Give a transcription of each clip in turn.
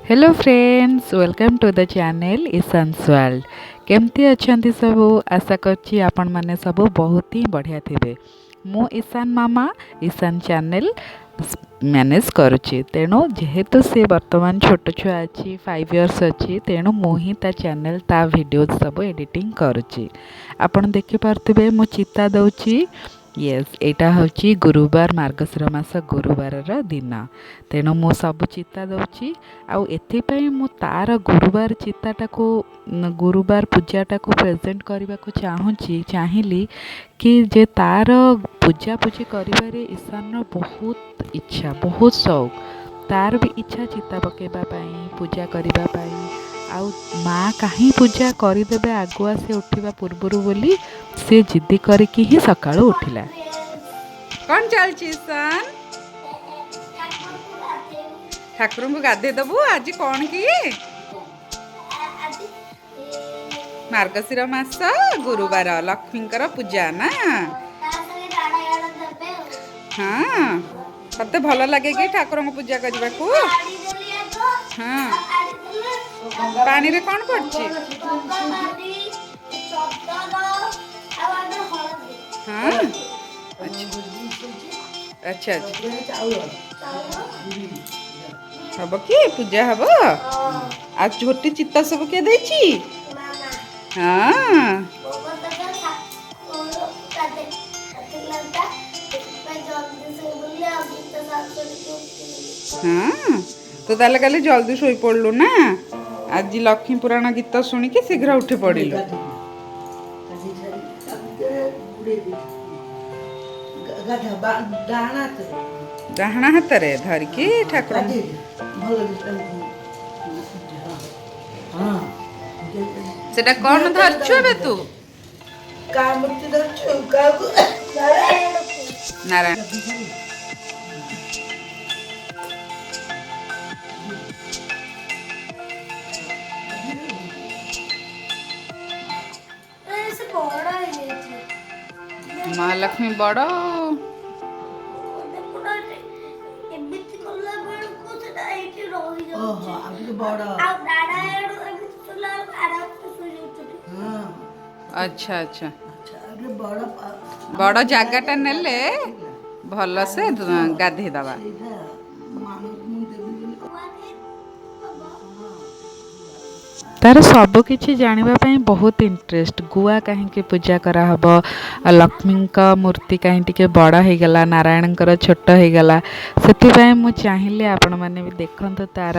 Hello friends, welcome to the channel Ishan's World. କେମିତି ଅଛନ୍ତି ସବୁ? ଆଶା କରୁଛି ଆପଣମାନେ ସବୁ ବହୁତ ହିଁ ବଢ଼ିଆ ଥିବେ। ମୁଁ ଇଶାନ ମାମା ଇଶାନ ଚ୍ୟାନେଲ୍ ମ୍ୟାନେଜ୍ କରୁଛି। ତେଣୁ ଯେହେତୁ ସେ ବର୍ତ୍ତମାନ ଛୋଟ ଛୁଆ ଅଛି, 5 ଇୟର୍ସ ଅଛି, ତେଣୁ ମୁଁ ହିଁ ତା ଚ୍ୟାନେଲ୍, ତା ଭିଡ଼ିଓ ସବୁ ଏଡ଼ିଟିଂ କରୁଛି। ଆପଣ ଦେଖିପାରୁଥିବେ, ମୁଁ ଚିତା ଦେଉଛି। ୟେସ୍, ଏଇଟା ହେଉଛି ଗୁରୁବାର, ମାର୍ଗଶିର ମାସ ଗୁରୁବାରର ଦିନ। ତେଣୁ ମୁଁ ସବୁ ଚିତା ଦେଉଛି। ଆଉ ଏଥିପାଇଁ ମୁଁ ତା'ର ଗୁରୁବାର ଚିତାଟାକୁ, ଗୁରୁବାର ପୂଜାଟାକୁ ପ୍ରେଜେଣ୍ଟ କରିବାକୁ ଚାହୁଁଛି, ଚାହିଁଲି କି ଯେ ତା'ର ପୂଜାପୂଜି କରିବାରେ ଇଶାନର ବହୁତ ଇଚ୍ଛା, ବହୁତ ସଉକ। ତା'ର ବି ଇଚ୍ଛା ଚିତା ପକାଇବା ପାଇଁ, ପୂଜା କରିବା ପାଇଁ। ଆଉ ମା କାହିଁ ପୂଜା କରିଦେବେ ଆଗୁଆ ସେ ଉଠିବା ପୂର୍ବରୁ ବୋଲି ସେ ଜିଦ୍ଦି କରିକି ହିଁ ସକାଳୁ ଉଠିଲା। କ'ଣ ଚାଲିଛି ଇଶାନ? ଠାକୁରଙ୍କୁ ଗାଧେଇ ଦେବୁ। ଆଜି କ'ଣ କି? ମାର୍ଗଶିର ମାସ ଗୁରୁବାର, ଲକ୍ଷ୍ମୀଙ୍କର ପୂଜା ନା? ହଁ। ତତେ ଭଲ ଲାଗେ କି ଠାକୁରଙ୍କୁ ପୂଜା କରିବାକୁ? ହଁ। ପାଣିରେ କ'ଣ ପଡୁଛି? ହଁ, ଆଚ୍ଛା। ହବ କି? ପୂଜା ହବ। ଆଉ ଝୋଟି ଚିତା ସବୁ କିଏ ଦେଇଛି? ହଁ। ହଁ, ତୁ ତାହେଲେ କାଲି ଜଲ୍ଦି ଶୋଇପଡ଼ିଲୁ ନା? ଆଜି ଲକ୍ଷ୍ମୀ ପୁରାଣ ଗୀତ ଶୁଣିକି ଶୀଘ୍ର ଉଠି ପଡ଼ିଲୁ। ଡାହାଣ ହାତରେ। ଡାହାଣ ହାତରେ ଧରିକି ଠାକୁର ଭଲ। ହଁ। ସେଟା କ'ଣ ଧରିଛୁ ଏବେ ତୁ? କାହା ମୂର୍ତ୍ତି ଧରିଛୁ କାହାକୁ? ନାରାୟଣ। ବଡ ହେଇଯାଇଛି। ମହାଲକ୍ଷ୍ମୀ ବଡ଼। ଦେଖୁନ, ଏମିତି କଲା ବେଳକୁ ସେଟା ଏଇଠି ରହିଯାଉଛି। ଓହୋ, ଆଉ ଟିକେ ବଡ଼। ଆଉ ନାରାୟଣ ଏମିତି ଶୋଇଲା ବେଳକୁ ଆରାମସେ ଶୋଇଯାଉଛନ୍ତି। ହଁ। ଆଚ୍ଛା। ଆଚ୍ଛା, ଆଉ ଟିକେ ବଡ଼। ବଡ଼ ଜାଗାଟା ନେଲେ ଭଲସେ ଗାଧେଇ ଦବା। ସେଇଟା ମାମୁଙ୍କୁ ମୁଁ ଦେବି ବୋଲି। ତାର ସବୁ କିଛି ଜାଣିବା ପାଇଁ ବହୁତ ଇଣ୍ଟରେଷ୍ଟ। ଗୁଆ କାହିଁକି ପୂଜା କରାହବ, ଲକ୍ଷ୍ମୀଙ୍କ ମୂର୍ତ୍ତି କାହିଁ ଟିକେ ବଡ଼ ହେଇଗଲା, ନାରାୟଣଙ୍କର ଛୋଟ ହେଇଗଲା, ସେଥିପାଇଁ ମୁଁ ଚାହିଁଲି ଆପଣମାନେ ବି ଦେଖନ୍ତୁ ତାର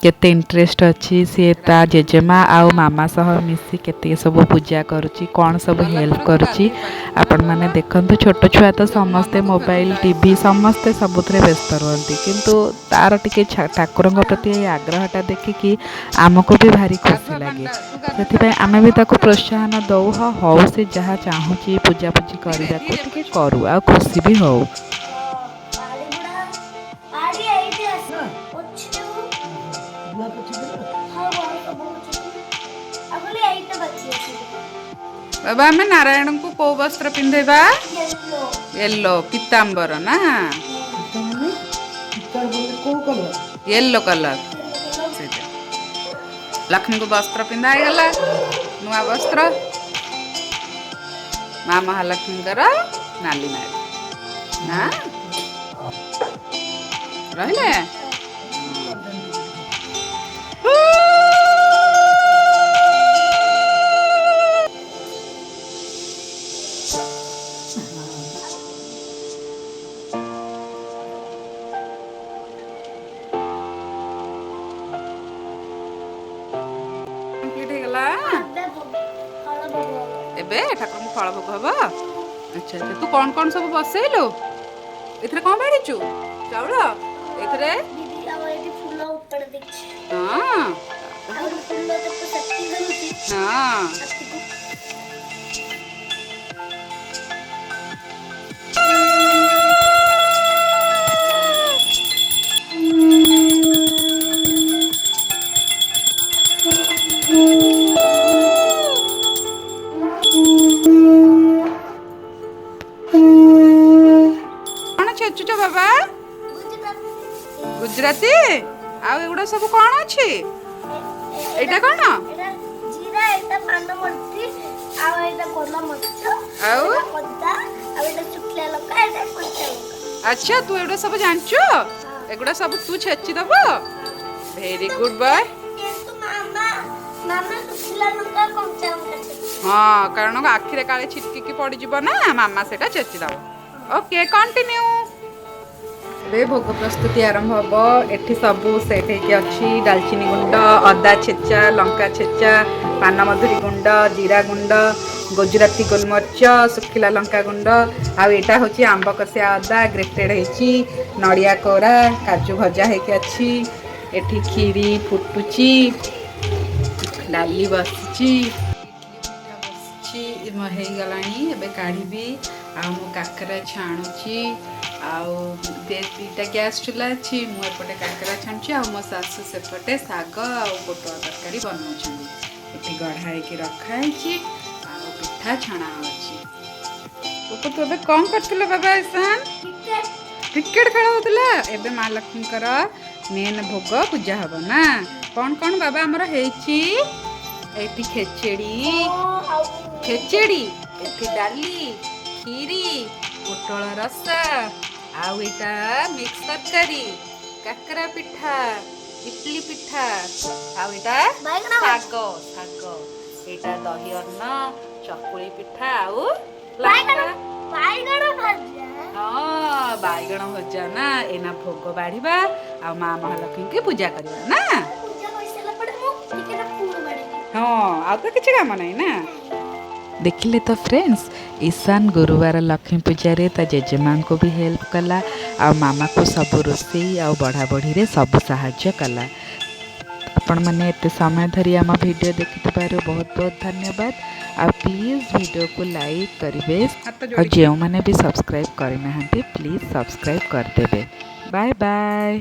କେତେ ଇଣ୍ଟରେଷ୍ଟ ଅଛି। ସିଏ ତା ଜେଜେମା ଆଉ ମାମା ସହ ମିଶି କେତେ ସବୁ ପୂଜା କରୁଛି, କ'ଣ ସବୁ ହେଲ୍ପ କରୁଛି, ଆପଣମାନେ ଦେଖନ୍ତୁ। ଛୋଟ ଛୁଆ ତ ସମସ୍ତେ ମୋବାଇଲ, ଟିଭି, ସମସ୍ତେ ସବୁଥିରେ ବ୍ୟସ୍ତ ରୁହନ୍ତି। କିନ୍ତୁ ତାର ଟିକେ ଠାକୁରଙ୍କ ପ୍ରତି ଏଇ ଆଗ୍ରହଟା ଦେଖିକି ଆମକୁ ବି ଭାରି ଖୁସି ଲାଗେ। ସେଥିପାଇଁ ଆମେ ବି ତାକୁ ପ୍ରୋତ୍ସାହନ ଦଉ, ହଁ ହଉ, ସେ ଯାହା ଚାହୁଁଛି ପୂଜାପୂଜି କରିବାକୁ ଟିକେ କରୁ ଆଉ ଖୁସି ବି ହଉ। ପାଣି ଗୁଡା, ପାଣି ଏଇଠି ଆସ ପୋଛିଦେବୁ। ଗୁଆ ପୋଛିଦେଲୁ? ହଁ, ସବୁ ପୋଛିଦେବୁ। ଆଉ ଖାଲି ଏଇଟା ବାକି ଅଛି। ବାବା, ଆମେ ନାରାୟଣଙ୍କୁ କୋଉ ବସ୍ତ୍ର ପିନ୍ଧେଇବା? ୟେଲୋ। ୟେଲୋ ପୀତାମ୍ବର ନା? ମାନେ ପିତ୍ତଳ ବୋଲେ କୋଉ କଲର? ୟେଲୋ କଲର ସେଇଟା। ଲକ୍ଷ୍ମୀଙ୍କୁ ବସ୍ତ୍ର ପିନ୍ଧା ହେଇଗଲା, ନୂଆ ବସ୍ତ୍ର। ମା ମହାଲକ୍ଷ୍ମୀଙ୍କର ନାଲି ନାଲି ନା ରହିଲେ। କମ୍ପ୍ଲିଟ୍ ହେଇଗଲା। ଏବେ ଫଳ ଭୋଗ ହବ। ଏବେ ଠାକୁରଙ୍କୁ ଫଳ ଭୋଗ ହବ। ଆଚ୍ଛା, ତୁ କ'ଣ କ'ଣ ସବୁ ବସେଇଲୁ? ଏଥିରେ କ'ଣ ବାଢ଼ିଛୁ? ଚାଉଳ ଏଥିରେ? ଦିଦି, ଆଉ ଏଇଠି ଫୁଲ ଉପରେ ଦେଇଛି। ଆଉ ଗୋଟେ ଫୁଲ ତାକୁ ସେଟିଂ କରୁଛି। ହାତୀକୁ। କ'ଣ ଛେଚୁଛ ବାବା? ଗୁଜୁରାତି। ଗୁଜୁରାତି। ଆଉ ଏଗୁଡ଼ା ସବୁ କ'ଣ ଅଛି? ଏଇଟା କ'ଣ? ଏଇଟା ଜିରା, ଏଇଟା ପାନମଧୁରୀ, ଆଉ ଏଇଟା ଗୋଲମରିଚ। ଆଉ? ଏଇଟା ଅଦା, ଆଉ ଏଇଟା ଶୁଖିଲା ଲଙ୍କା, ଏଇଟା କଞ୍ଚା ଲଙ୍କା। ଆଚ୍ଛା, ତୁ ଏଗୁଡ଼ା ସବୁ ଜାଣିଛୁ? ଏଗୁଡ଼ା ସବୁ ତୁ ଛେଚି ଦବ? Very good boy. କିନ୍ତୁ ମାମା, ମାମା ଶୁଖିଲା ଲଙ୍କା, କଞ୍ଚା ଲଙ୍କା ଛେଚି। ହଁ, କାରଣ ଆଖିରେ କାଳେ ଛିଟକିକି ପଡ଼ିଯିବ ନା, ମାମା ସେଇଟା ଛେଚି ଦବ। Okay, continue. ଏବେ ଭୋଗ ପ୍ରସ୍ତୁତି ଆରମ୍ଭ ହବ। ଏଠି ସବୁ ସେଟ୍ ହେଇକି ଅଛି: ଡାଲଚିନି ଗୁଣ୍ଡ, ଅଦା ଛେଚା, ଲଙ୍କା ଛେଚା, ପାନମଧୁରୀ ଗୁଣ୍ଡ, ଜିରା ଗୁଣ୍ଡ, ଗୁଜୁରାତି ଗୋଲମରିଚ, ଶୁଖିଲା ଲଙ୍କା ଗୁଣ୍ଡ। ଆଉ ଏଇଟା ହେଉଛି ଆମ୍ବ କଷିଆ ଅଦା ଗ୍ରେଟେଡ୍ ହେଇଛି, ନଡ଼ିଆ କୋରା, କାଜୁ ଭଜା ହେଇକି ଅଛି। ଏଠି କ୍ଷୀରି ଫୁଟୁଛି, ଡାଲି ବସିଛି, ପିଠା ବସିଛି, ହେଇଗଲାଣି, ଏବେ କାଢ଼ିବି। ଆଉ ମୁଁ କାକରା ଛାଣୁଛି। ଆଉ ଦୁଇଟା ଗ୍ୟାସ୍ ଚୁଲା ଅଛି। ମୁଁ ଏପଟେ କାକରା ଛାଣୁଛି ଆଉ ମୋ ଶାଶୁ ସେପଟେ ଶାଗ ଆଉ ପୋଟଳ ତରକାରୀ ବନାଉଛନ୍ତି। ଏଠି ଗଢ଼ା ହେଇକି ରଖା ହେଇଛି ଆଉ ପିଠା ଛଣା ହେଉଛି। ପୋପ, ତୁ ଏବେ କ'ଣ କରୁଥିଲୁ ବାବା ଇଶାନ? କ୍ରିକେଟ। କ୍ରିକେଟ ଖେଳ ହଉଥିଲା। ଏବେ ମା ଲକ୍ଷ୍ମୀଙ୍କର ମେନ୍ ଭୋଗ ପୂଜା ହବ ନା? କ'ଣ କ'ଣ ବାବା ଆମର ହେଇଛି ଏଠି? ଖେଚେଡ଼ି। ଆଉ ଖେଚେଡ଼ି, ଏଠି ଡାଲି, କ୍ଷୀରି, ପୋଟଳ ରସା, ଆଉ ଏଇଟା ମିକ୍ସ ତରକାରୀ, କାକରା ପିଠା, ଇଟଲି ପିଠା, ଆଉ ଏଇଟା ବାଇଗଣ ଭଜା। ଶାଗ, ଶାଗ, ଏଇଟା ଦହି ଅନ୍ନ, ଚକୁଳି ପିଠା ଆଉ ବାଇଗଣ ଲଙ୍କା। ବାଇଗଣ ଭଜା। ହଁ, ବାଇଗଣ ଭଜା ନା? ଏଇନା ଭୋଗ ବାଢ଼ିବା ଆଉ ମା ମହାଲକ୍ଷ୍ମୀକି ପୂଜା କରିବା ନା? ପୂଜା କରିସାରିଲା ପରେ ମୁଁ ଟିକେ ପୁଣି ବାଢ଼ିବି। ହଁ, ଆଉ ତ କିଛି କାମ ନାହିଁ ନା? ଦେଖିଲେ ତ ଫ୍ରେଣ୍ଡସ୍, ଈଶାନ ଗୁରୁବାର ଲକ୍ଷ୍ମୀ ପୂଜାରେ ତା ଜେଜେମାଙ୍କୁ ବି ହେଲ୍ପ କଲା ଆଉ ମାମାକୁ ସବୁ ରୋଷେଇ ଆଉ ବଢ଼ାବଢ଼ିରେ ସବୁ ସାହାଯ୍ୟ କଲା। ଆପଣମାନେ ଏତେ ସମୟ ଧରି ଆମ ଭିଡ଼ିଓ ଦେଖିଥିବାରୁ ବହୁତ ବହୁତ ଧନ୍ୟବାଦ। ଆଉ ପ୍ଲିଜ୍ ଭିଡ଼ିଓକୁ ଲାଇକ୍ କରିବେ ହାତ ଆଉ ଯୋଡ଼ିକି। ଯେଉଁମାନେ ବି ସବସ୍କ୍ରାଇବ୍ କରିନାହାନ୍ତି, ପ୍ଲିଜ୍ ସବସ୍କ୍ରାଇବ୍ କରିଦେବେ। Bye bye.